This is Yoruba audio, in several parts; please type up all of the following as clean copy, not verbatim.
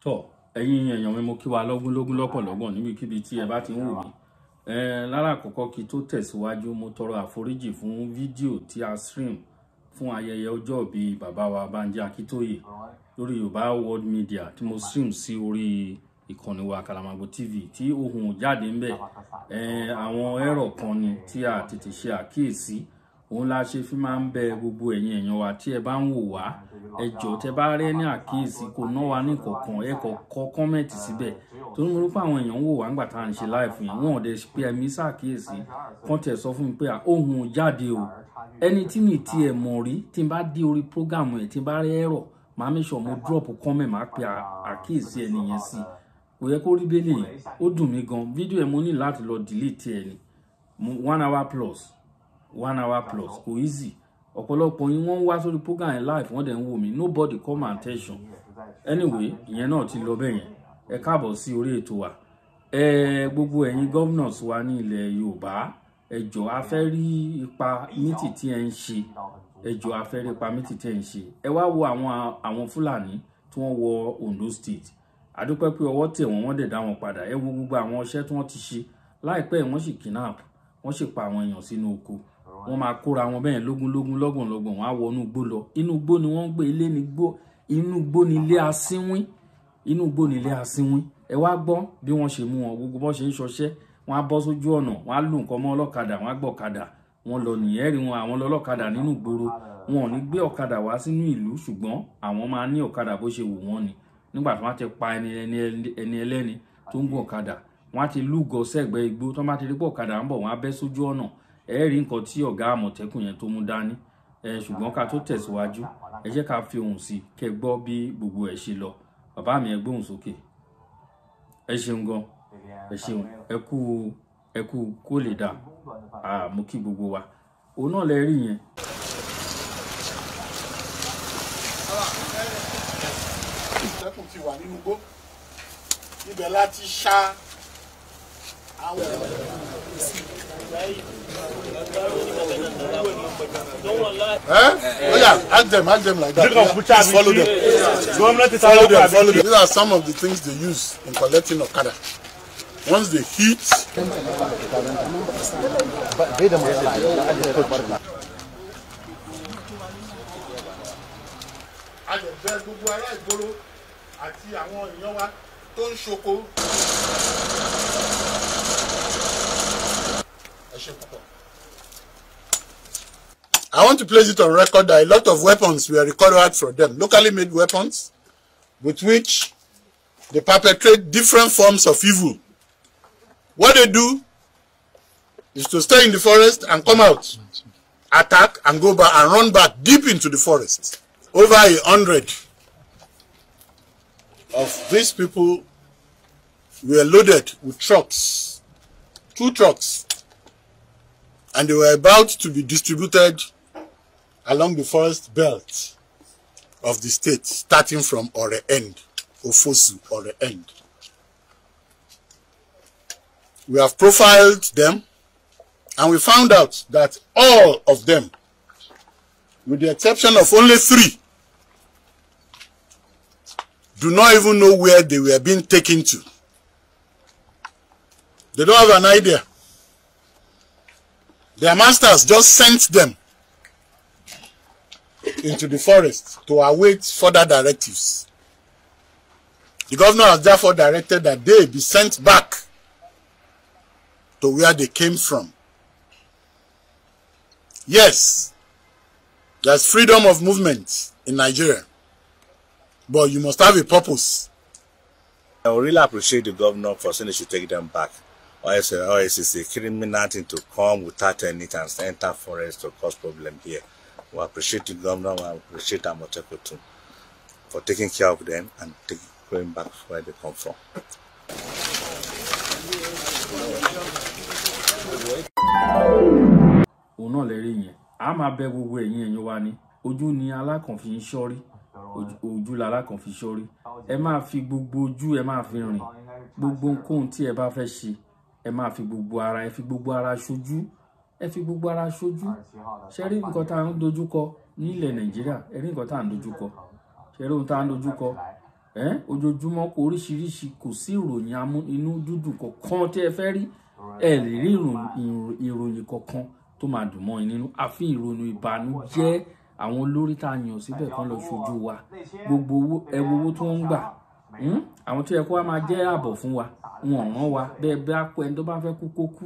Tọ́ ẹ̀yin èèyàn mi, mo kí wa lọ́gúnlógún lọ́pọ̀lọ́gbọ̀n níbikíbi tí ẹ bá ti ń wò mí. Lára àkọ́kọ́ kí tó tẹ̀síwájú, mo tọrọ àforíjì fún fídíò tí a stream fún ayẹyẹ ọjọ́ ìbí bàbá wa Bánjí Akíntóyè lórí Yorùbá World Media tí mo stream sí orí ìkànnì wa Àkàlàmàgbò TV tí ohùn ò jáde ń bẹ̀. Àwọn ẹ̀rọ kan ni tí a tètè ṣe àkíyèsí, òun la ṣe fi máa ń bẹ gbogbo ẹ̀yin èèyàn wa tí ẹ bá ń wò wá, ẹ jọ̀ọ́ tẹ bá rẹ́ ní àkíyèsí, kò ná wa ní kọ̀ọ̀kan, ẹ kọ̀ kọ comment síbẹ̀, torí mo rò pé àwọn èèyàn ń wò wá nígbà tá à ń ṣe live yẹn, wọn ò dẹ̀ pé ẹ̀mí ṣàkíyèsí kàn tẹ̀ sọ fún mi pé ohùn ò jáde o. Ẹni tí mi tiẹ̀ mọ̀ rí, tí n bá dé orí program ẹ̀, tí n bá rí error, màá make sure mo drop comment, màá pe àkíyèsí ẹni yẹn sí. Kò yẹ kó rí bẹ́lẹ̀ yìí, ó dùn mí gan. Fídíò ẹ̀ mo ní láti lọ delete ẹ̀ ní 1 hour plus, 1 hour plus, kò easy. Ọ̀pọ̀lọpọ̀ yín wọ́n ń wá sórí program yẹn live, wọ́n dẹ̀ ń wò mí, nobody come attention. Anyway, ìyẹn náà ti lọ bẹ́ẹ̀ yẹn. Ẹ káàbọ̀ sí orí ètò wa. Ẹ gbogbo ẹ̀yin governors wa ní ilẹ̀ Yorùbá, ẹ jọ̀ọ́, a fẹ́ rí ipa mítì tí ẹ ń ṣe. Ẹ jọ̀ọ́, a fẹ́ rí ipa mítì tí ẹ ń ṣe. Ẹ wá wo àwọn Fúlàní tí wọ́n wọ Ondo State, àdúpẹ́ pé ọwọ́ tẹ̀ wọ́n, wọ́n dẹ̀ dá wọn padà. Ẹ wo gbogbo àwọn iṣẹ́ tí wọ́n ti ṣe láìpẹ́, wọ́n sì kidnap, wọ́n sì pa àwọn èèyàn sínú oko. Wọ́n máa kóra wọn bẹ́ẹ̀ lógún lógún, lọ́gbọ̀n lọ́gbọ̀n, wọ́n á wọnú igbó lọ. Inú igbó ni wọ́n ń gbé, ilé ní igbó, inú igbó ni ilé asínwín, inú igbó ni ilé asínwín. Ẹ wá gbọ́ bí wọ́n ṣe mú wọn, gbogbo bọ́n ṣe ń ṣọṣẹ́. Wọ́n á bọ́ sójú ọ̀nà, wọ́n á lù nǹkan mọ́ ọlọ́kadà, wọ́n á gbọ́ ọ̀kadà wọn lọ nìyẹn. Rí wọn, àwọn ọlọ́kadà nínú ìgboro, wọn ò ní gbé ọ̀kadà wá sínú ìlú, ṣùgbọ́n àwọn máa ní ọ̀kadà bó ṣe wù wọ́n ni. Nígbà tí wọ́n ti pa ẹni ẹlẹ́ni tó ń gun ọ̀kadà, wọ́n á ti lúgọ sẹ́gbẹ̀ẹ́ igbó. Tó bá ti rí pé ọ̀kadà ń bọ̀, wọ́n á bẹ́ sójú ọ̀nà. Ẹ rí nǹkan tí ọ̀gá Àmọ̀tẹ́kùn yẹn tó mú dání ẹ. Ṣùgbọ́n ká tó tẹ̀síwájú, ẹ jẹ́ ká fi ohùn sí kẹ́ gbọ́ bí gbogbo ẹ̀ ṣe lọ. Bàbá mi, ẹ gbóhùn sókè. Ẹ ṣeun gan, ẹ ṣeun, ẹ kú, ẹ kú kó lè dà. Mo kí gbogbo wa, òun náà lẹ rí yẹn. Ìtẹ́kùn ti wà nínú igbó, ibẹ̀ láti ṣá àwọn. Eh? Oh yeah, ask them like that. Please follow them. Follow them, follow them. These are some of the things they use in collecting Okada. Once they hit, Bai da matsala. A lè bẹ gbogbo ará ìgboro àti àwọn èèyàn wa tó ń ṣoko. Ẹ ṣe púpọ̀. I want to place it on record that a lot of weapons were recovered from them, locally made weapons, with which they perpetrate different forms of evil. What they do is to stay in the forest and come out, attack and go back and run back deep into the forest. Over 100 of these people were loaded with trucks, two trucks, and they were about to be distributed along the forest belt of the state, starting from Ore End, Ofosu, Ore End. We have profiled them and we found out that all of them, with the exception of only three, do not even know where they were being taken to. They don't have an idea. Their masters just sent them into the forest to await further directives. The governor has therefore directed that they be sent back to where they came from. Yes, there's freedom of movement in Nigeria, but you must have a purpose. I really appreciate the governor for saying they should take them back. Or else it's a criminal thing to come withoany and enter forest to cause problem here. We appreciate the governor, we appreciate Amotekun too for taking care of them and going back where they come from. Òun náà lè rí yẹn. A máa bẹ gbogbo ẹ̀yin èèyàn wa ní, ojú ni alákàn fi ń ṣọ́rí, ojú lalákàn fi ṣọ́rí. Ẹ máa fi gbogbo ojú, ẹ máa fi rìn. Gbogbo ohunkóhun tí ẹ bá fẹ́ ṣe, ẹ máa fi gbogbo ara, ẹ fi gbogbo ara ṣojú, ẹ fi gbogbo ara ṣojú. Ṣe rí nǹkan tá à ń dojúkọ nílẹ̀ Nàìjíríà? Ẹ rí nǹkan tá à ń dojúkọ? Ṣe rí ohun tá à ń dojúkọ? Ojoojúmọ́ kò oríṣiríṣi, kò sí ìròyìn inú dúdùn kankan tí ẹ fẹ́ rí. Ẹ lè rí ìròyìn kankan tó máa dùn mọ́ yín nínú, àfi ìròyìn ìbànújẹ́. Àwọn olórí tá a yàn síbẹ̀ kan lọ ṣojú wa, gbogbo owó, ẹ wo owó tí wọ́n ń gbà. Àwọn tó yẹ kó wá máa jẹ́ ààbọ̀ fún wa, wọn ò rán wa. Bẹ́ẹ̀ bá kó ẹni tó bá fẹ́ kú kó kú.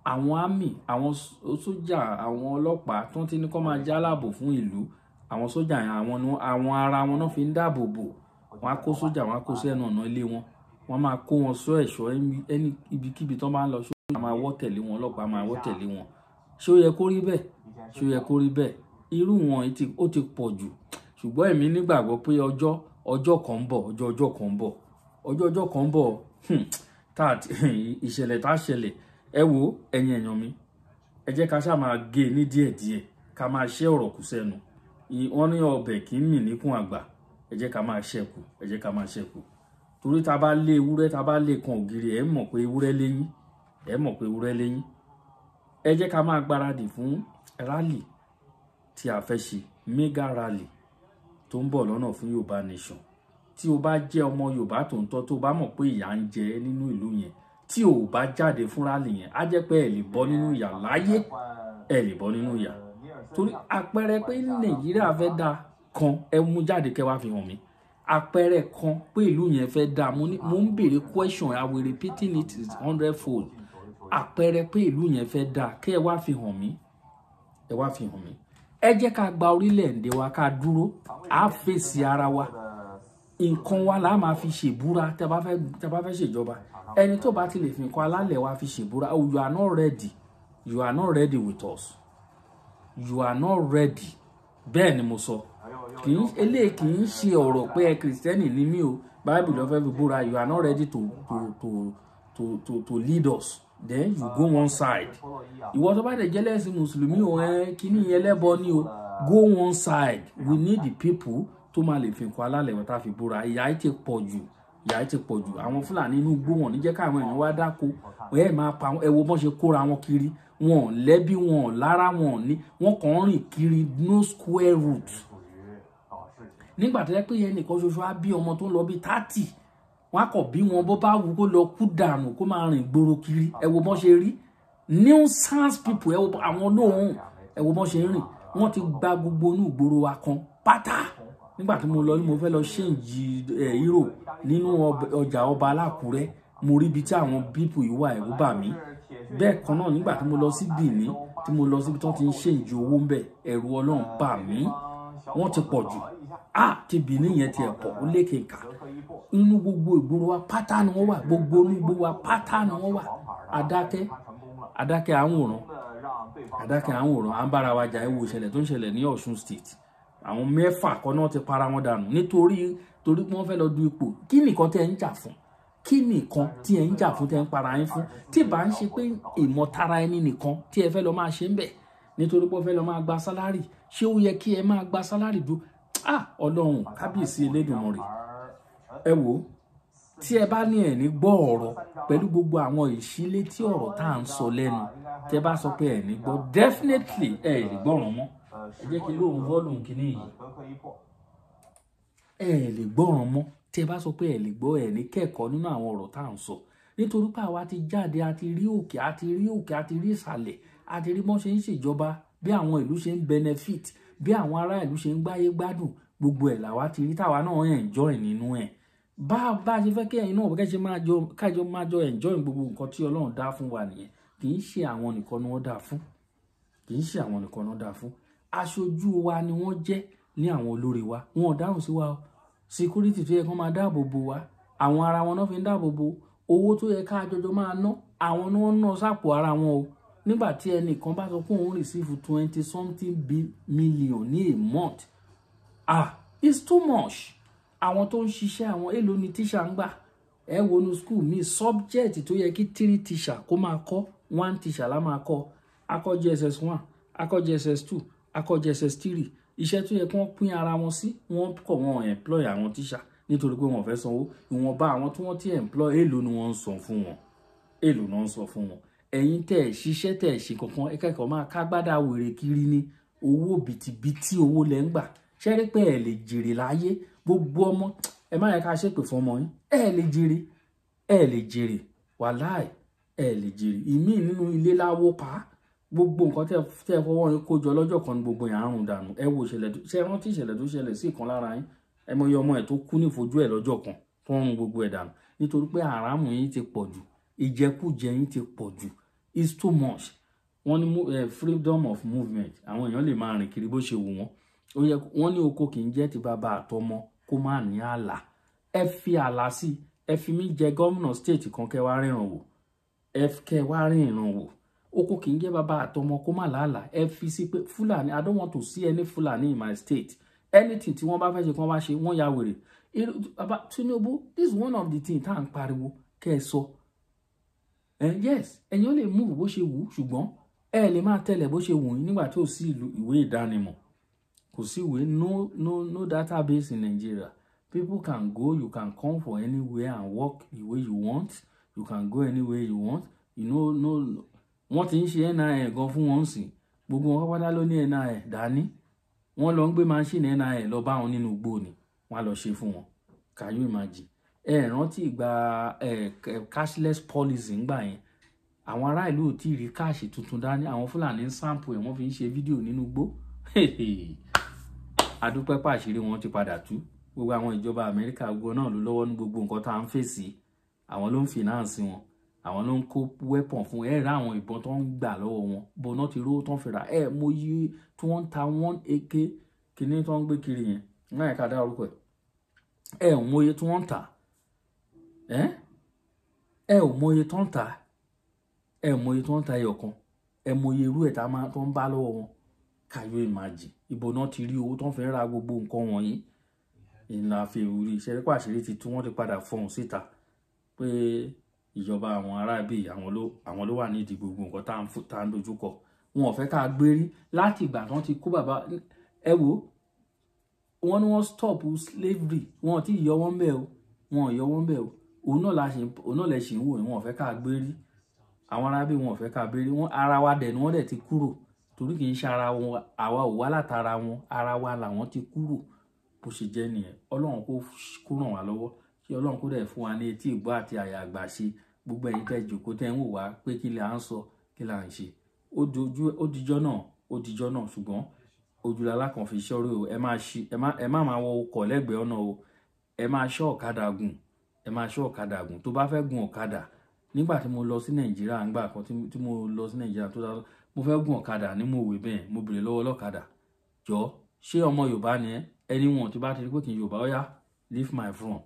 Àwọn army, àwọn sójà, àwọn ọlọ́pàá tó ti ní kó máa jẹ́ aláàbò fún ìlú, àwọn sójà yẹn, àwọn ara wọn náà fi ń dáàbò bò. Wọn á kó sójà, wọn á kó sẹ́nu ọ̀nà ilé wọn, wọn máa kó wọn sọ ẹ̀ṣọ́ ẹni ibikíbi tó bá ń lọ. Sójà máa wọ́ tẹ̀lé wọn, ọlọ́pàá máa wọ́ tẹ̀lé wọn. Ṣé ó yẹ kó rí bẹ́ẹ̀? Ṣé ó yẹ kó rí bẹ́ẹ̀? Irú wọn ó ti pọ̀ jù. Ṣùgbọ́n èmi nígbàgbọ́ pé ọjọ́ ọjọ́ kan ń bọ̀, ọjọ́ ọjọ́ kan ń bọ̀, ọjọ́ ọjọ́ kan ń bọ̀, tá ìṣẹ̀lẹ̀ tá ṣẹlẹ̀. Ẹ wo, ẹ̀yin èèyàn mi, ẹ jẹ́ ká ṣáà máa gé e ní díẹ̀díẹ̀, ká máa ṣẹ́ ọ̀rọ̀ kù sẹ́nu. Wọ́n ní ọbẹ̀ kì í mì níkùn àgbà. Ẹ jẹ́ ká máa ṣẹ́kù, ẹ jẹ́ ká máa ṣẹ́kù, torí tá bá lé ewúrẹ́, tá bá lé kan ògiri, ẹ mọ̀ pé ewúrẹ́ léyín, ẹ mọ̀ pé ewúrẹ́ léyín. Ẹ jẹ́ ká máa gbáradì fún rally tí a fẹ́ ṣe, mega rally tó ń bọ̀ lọ́nà fún Yorùbá Nation. Tí o bá jẹ́ ọmọ Yorùbá tòótọ́, tó bá mọ̀ pé ìyà ń jẹ ẹ́ nínú ìlú yẹn, tí o bá jáde fún rally yẹn, á jẹ́ pé ẹ lè bọ́ nínú ìyà láyé, ẹ lè bọ́ nínú ìyà. Torí àpẹẹrẹ pé Nàìjíríà fẹ́ dáa kan, ẹ mú jáde kẹ́ wá fi hàn mí. Àpẹẹrẹ kan pé ìlú yẹn fẹ́ dáa, mo ní mo ń béèrè question, I will repeating it hundredfold. Àpẹẹrẹ pé ìlú yẹn fẹ́ dáa, kẹ́ ẹ wá fi hàn mí, ẹ wá fi hàn mí. Ẹ jẹ́ ká gba orílẹ̀-èdè wa, ká dúró, á fèsì ara wa. Nǹkan wa là máa fi ṣèbúra. Tẹ́ bá fẹ́ ṣèjọba, ẹni tó bá ti lè fi nǹkan alálẹ̀ wa fi ṣèbúra, oh, you are not ready, you are not ready with us, you are not ready. Bẹ́ẹ̀ ni mo sọ. Kì í eléyìí kì í ṣe ọ̀rọ̀ pé ẹ Kìrìsìtẹ́nì ni mí o, Báíbù ló fẹ́ fi búra. You are not ready to lead us, then you go one side. Ìwọ tó bá dẹ̀ jẹ́ lẹ́sìn mùsùlùmí o, ẹ kíní yẹn lẹ́bọ ni o, go one side. We need the people tó máa lè fi nǹkan alálẹ̀ wọn tá a fi búra. Ìyà yìí ti pọ̀ jù, ìyà yìí ti pọ̀ jù. Àwọn Fúlàní inú igbó, wọn ní jẹ́ káwọn èèyàn wá dáko. Ẹ máa pa ẹ wo bọ́n ṣe kóra wọn kiri. Wọn ò lẹ́bí, wọn ò lára, wọn ò ní, wọn kàn ń rìn kiri, no square root. Nígbà tó yẹ pé yẹn nìkan ṣoṣo á bí ọmọ tó ń lọ bí 30, wọn á kọ̀ bí wọn, bó bá wù kó lọ kú dànù, kó máa rìn gbòòrò kiri. Ẹ wo bọ́n ṣe rí, nuisance people. Ẹ wo àwọn olóhùn, ẹ wo bọ́n ṣe ń rìn. Wọ́n ti gba gbogbo inú ìgboro wa kan pátá. Nígbà tí mo lọ ní mo fẹ́ lọ change euro nínú ọjà ọba alákùrẹ́, mo rí ibi tí àwọn people yìí wà, ẹ̀rù bà mí. Bẹ́ẹ̀ kan náà nígbà tí mo lọ sí Benin, tí mo lọ síbi tí wọ́n ti ń change owó ń bẹ̀, ẹ̀rù Ọlọ́run bà mí. Wọ́n ti pọ̀ jù. Ah, ti Benin yẹn ti ẹ̀ pọ̀, ó lékè kà. Inú gbogbo ìgboro wa pátá ni wọ́n wà, gbogbo inú gbogbo wa pátá ni wọ́n wà. Adákẹ́, adákẹ́, àwòrán, adákẹ́, àwòrán, à ń bára wa jà. Ẹ wo ìṣẹ̀lẹ̀ tó ń ṣẹlẹ̀ ní Ọ̀ṣun State. Àwọn mẹ́fà kan náà ti para wọn dànù nítorí torí pé wọ́n fẹ́ lọ du ipò. Kí nìkan tẹ́ ń jà fún? Kí nìkan tí ẹ ń jà fún, tẹ́ ń para yín fún, tí bá ń ṣe pé ìmọ̀tara ẹni nìkan tí ẹ fẹ́ lọ máa ṣe ń bẹ̀ nítorí pé ó fẹ́ lọ máa gba salary? Ṣé ó yẹ kí ẹ máa gba salary dúró? Ah, Ọlọ́run, kábíyèsí Elédùmarè. Ẹ wò ó, tí ẹ bá ní ẹ̀ ní gbọ́ ọ̀rọ̀ pẹ̀lú gbogbo àwọn ìṣílétí ọ̀rọ̀ tá à ń sọ lẹ́nu, tí ẹ bá sọ pé ẹ̀ ní gbọ́, definitely ẹ lè gbọ́ràn mọ́. Ẹ jẹ́ kí lóhùn volume kìíní yìí. Ẹ lè gbọ́ràn mọ́ tí ẹ bá sọ pé ẹ lè gbọ́, ẹ ní kẹ́kọ̀ọ́ nínú àwọn ọ̀rọ̀ tá à ń sọ, nítorí pé àwa ti jáde, a ti rí òkè, a ti rí òkè, a ti rí ìsàlẹ̀, a ti rí bọ́n ṣe ń ṣèjọba, bí àwọn ìlú ṣe ń benefit, bí àwọn ará ìlú ṣe ń gbáyé gbádùn. Gbogbo ẹ̀ làwa ti rí, táwa náà enjoy nínú ẹ̀. Bá a ṣe fẹ́ kí ẹ̀yin náà kẹ́ ṣe máa jọ, kájọ máa jọ enjoy gbogbo nǹkan tí Ọlọ́run dá fún wa nìyẹn. Kì í ṣe àwọn nìkan ni wọ́n dá fún, kì í ṣe àwọn nìkan ni wọ́n dá fún. Aṣojú wa ni wọ́n jẹ́ ní àwọn olórí wa. Wọn ò dáhùn sí wa o. Security tó yẹ kó máa dáàbò bo wa, àwọn ara wọn náà fi ń dáàbò bo. Owó tó yẹ ká jọjọ máa ná, àwọn ni wọ́n ná sápò ara wọn o. Nígbà tí ẹnìkan bá sọ pé òun receive twenty something million ní a month, ah, it's too much. Àwọn tó ń ṣiṣẹ́, àwọn èlò ni tíṣà ń gbà? Ẹ wo nu school mi, subject tó yẹ kí three teacher kó máa kọ́, one teacher lá máa kọ́. Akọ́ JSS 1, akọ́ JSS 2, akọ́ JSS 3. Iṣẹ́ tó yẹ kí wọ́n pín ara wọn sí, wọ́n kọ̀, wọ́n employ àwọn tíṣà nítorí pé wọ́n fẹ́ sanwó. Ìwọ̀nba àwọn tí wọ́n ti employ, èlò ni wọ́n ń san fún wọn? Èlò ni wọ́n ń san fún wọn? Ẹ̀yin tẹ̀ ẹ̀ ṣiṣẹ́, tẹ̀ ẹ̀ ṣe kankan, ẹ kẹ́kọ̀ọ́ máa kágbádá wèrè kiri ní owó bìtìbìtì, owó lẹ́ ń gbà. Ṣẹ́rí pé ẹ̀ lè jèrè láyé? Gbogbo ọmọ Ẹ má yẹ ká ṣépè fún ọmọ yín. Ẹ lè jèrè, ẹ lè jèrè, wàláì, ẹ lè jèrè. Ìmíì nínú ilé láwó pa. Gbogbo nǹkan tẹ́ fọwọ́ yín kó jọ lọ́jọ́ kan ní gbogbo yẹn àrùn dànù. Ẹ wo ìṣẹ̀lẹ̀ tó ṣe, rántí ìṣẹ̀lẹ̀ tó ṣẹlẹ̀ sí ìkan lára yín. Ẹ mọ iye ọmọ ẹ̀ tó kú nífojú ẹ̀ lọ́jọ́ kan tó ń run gbogbo ẹ̀ dànù, nítorí pé àràmù yín ti pọ̀ jù, ìjẹkújẹ yín ti pọ̀ jù. It's too much. Wọ́n ní freedom of movement, àwọn èèyàn lè máa rìn kiri bó ṣe wù wọ́n. Ó yẹ wọ́n ní oko kì í jẹ́ ti bàbá àtọmọ kó má ní ààlà. Ẹ fi ààlà sí. Ẹ fi mí jẹ gómìnà state kan, kẹ́ wá ríran wò. Ẹ kẹ́ wá ríran wò. Oko kì í jẹ́ bàbá àtọmọ kó má làálàá. Ẹ fi sí pé Fúlàní, I don't want to see any Fúlàní in my state. Anything tí wọ́n bá fẹ́ ṣe, kí wọ́n bá ṣe, wọ́n ya wèrè. Bàbá Tinubu, this is one of the things tá à ń pariwo kẹ́ ẹ sọ. Yes, ẹ̀yin ó lè move bó ṣe wù, ṣùgbọ́n ẹ lè máa tẹ̀lé bó ṣe wù yín nígbà tí ò sí ìwé ìdánimọ̀, kò sí ìwé, no database in Nigeria. People can go, you can come for anywhere and work the way you want. You can go anywhere you want, you know. No, wọ́n ti ń ṣe NIN gan fún wọn sìn. Gbogbo wọn pátá ló ní NIN dání. Wọ́n lọ ń gbé machine NIN lọ bá wọn nínú igbó ni wọ́n á lọ ṣe fún wọn. Can you imagine? Ẹ rántí ìgbà ẹ cashless policy ńgbà yẹn, àwọn ará ìlú ò tí ì rí cash tuntun dání, àwọn Fúlàní ń sample ẹ̀, wọ́n fi ń ṣe fídíò nínú igbó. Adúpẹ́ pàṣírí wọn ti padà tú. Gbogbo àwọn ìjọba Amẹ́ríkà, gbogbo náà ló lọ́wọ́ ní gbogbo nǹkan tá à ń fèsì. Àwọn ló ń finance wọn, àwọn ló ń kó weapon fún ẹ, ra àwọn ìbọn tó ń gbà lọ́wọ́ wọn bọ́ná ti rówó tó ń fi rà. Ẹ mo yí tí wọ́n ń ta one AK kìíní tó ń gbé kiri yẹn náà, ẹ̀ka dá orúkọ ẹ̀. Ẹ ò mọ iye tí wọ́n ń tà. Ẹ ò mọ iye tó ń tà. Ẹ mọ iye tó ń ta ẹyọ kan. Ẹ mọ iye irú ẹ̀ tá máa tó ń bá lọ́wọ́ wọn. Can you imagine? Ibo náà ti rí owó tó ń fi ra gbogbo nǹkan wọ̀nyí? Ìlànà fi ìwúrí ìṣẹ́rí pàṣírí ti tú, wọ́n ti padà fọhùn síta pé ìjọba àwọn aráabí, àwọn ló wà nídìí gbogbo nǹkan tá à ń dojúkọ. Wọn ò fẹ́ ká gbérí láti ìgbà tán ti kó bàbá. Ẹ wò, wọ́n ní wọ́n stop slavery, wọn ò tí ì yọ wọ́n bẹ́ẹ̀ o, wọn ò yọ wọ́n bẹ́ẹ̀ o. Òun náà lẹ ṣì ń wò. Wọn ò fẹ́ ká gbérí. Àwọn aráabí, wọn ò fẹ́ ká gbérí wọn. Ara wa dẹ̀ ni wọ́n dẹ̀ ti kúrò, torí kì í ṣe ara wọn, àwa ò wá látara wọn, ara wa làwọn ti kúrò. Bó ṣe jẹ́ nìyẹn. Ọlọ́run kó ràn wá lọ́wọ́, kí Ọlọ́run kó dẹ̀ fún wa ní etí ìgbọ́ àti àyà àgbà ṣe. Gbogbo ẹ̀yin tẹ́ jòkó, tẹ́ ń wò wá pé kí là ń sọ, kí là ń ṣe, ó dijọ́ náà, ó dijọ́ náà. Ṣùgbọ́n ojúlala kan fi ṣọ́rí o. Ẹ má ṣí, ẹ má máa wọ ọkọ̀ lẹ́gbẹ̀ẹ́ ọ̀nà o. Ẹ máa ṣọ́ ọ̀kadà gùn, ẹ máa ṣọ́ ọ̀kadà gùn. Tó bá fẹ́ gun ọ̀kadà, nígbà tí mo lọ sí Nàìjíríà, ńgbà kan tí mo lọ sí Nàìjíríà tó dáa, mo fẹ́ gun ọ̀kadà ní Mòwe bẹ́ẹ̀, mo bèrè lọ́wọ́ ọlọ́kadà, "Jọ, ṣé ọmọ Yorùbá ni ẹ́?" Ẹni wọn tí bá ti rí pé kì í Yorùbá, "Ó yá, leave my front."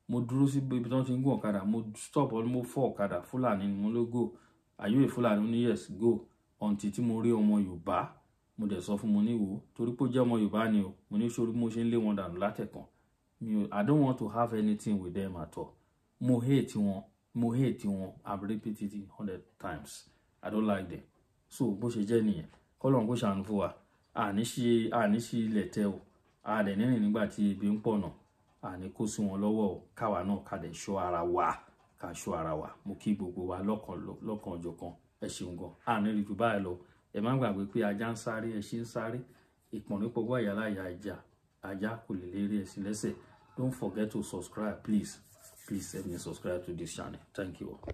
Mo dúró sí ibi tí wọ́n ti ń gun ọ̀kadà, mo stop, mo fọ́ ọ̀kadà. Fúlàní ni. Mo ló, "Go, are you a Fúlàní?" Ó ní, "Yes, go." Until tí mo rí ọmọ Yorùbá, mo dẹ̀ sọ fún mo ní, "Wò ó," torí pé ó jẹ́ ọmọ Yorùbá ni o. Mo ní, "Sórí mo ṣe ń lé wọn dànù látẹ̀kàn mi ò, I don't want to have anything with them at all. Mo hate wọn, mo hate wọn. I've repeated it 100 times, I don't like them." So bó ṣe jẹ́ nìyẹn. Kọ́lọ́n kó ṣàánú fún wa. Àní ṣe ilẹ̀ tẹ o, àdẹ̀ nírìn nígbà tí ebi ń pọ̀ náà, àní kó sí wọn lọ́wọ́ o. Káwa náà ká dẹ̀ ṣọ́ ara wa, ká ṣọ́ ara wa. Mo kí gbogbo wa lọ́kàn lọ́kàn ọjọ́. Ẹ ṣeun gan. Àní rí jù báyìí lọ. Ẹ má gbàgbé pé ajá ń sáré, ẹṣin ń sáré, ìpọ̀nrípọ̀gbọ́ ìyálà ìyá ìjà, ajá kò lè lérí ẹṣin lẹ́sẹ̀. Don't forget to subscribe, please, please help me subscribe to this channel. Thank you all.